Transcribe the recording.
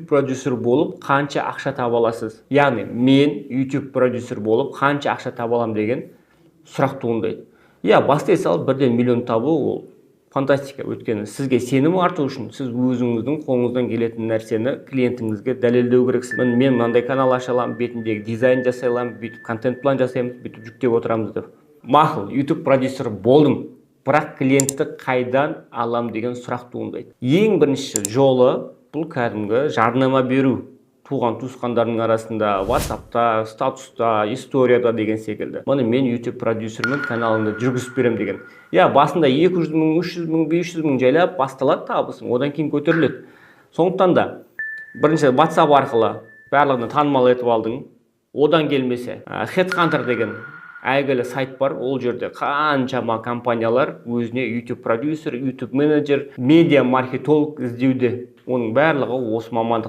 Продюсер болып қанша ақша таба аласыз? Яғни мен YouTube продюсер болып қанша ақша таба аламын деген сұрақ туындайды. Иә, бастай салып бірден миллион табу ол фантастика. Өйткені сізге сенім арту үшін сіз өзіңіздің қолыңыздан келетін нәрсені клиентіңізге дәлелдеу керексіз. Міне, мен мынандай канал аша аламын, бетіндегі дизайн жасай аламын, бүйтіп контент план жасаймыз, бүйтіп жүктеп отырамыз деп. Мақұл, YouTube продюсер болдым, бірақ клиентті қайдан алам деген сұрақ туындайды. Ең бірінші жолы бұл кәдімгі жарнама беру, туған туысқандардың арасында, WhatsAppта, статуста, историяда деген секілді. Міне, мен YouTube продюсермін, каналыңды жүргізіп беремін деген. Иә, басында 200 мың, 300 мың, 500 мың жайлап басталады табысың, одан кейін көтеріледі. Сондықтан да бірінші WhatsApp арқылы барлығына танымал етіп алдың. Одан келмесе, Headhunter деген әйгілі сайт бар. Ол жерде қаншама компаниялар өзіне YouTube продюсер, YouTube менеджер, медиа маркетолог іздеуде. Оның барлығы осы мамандық.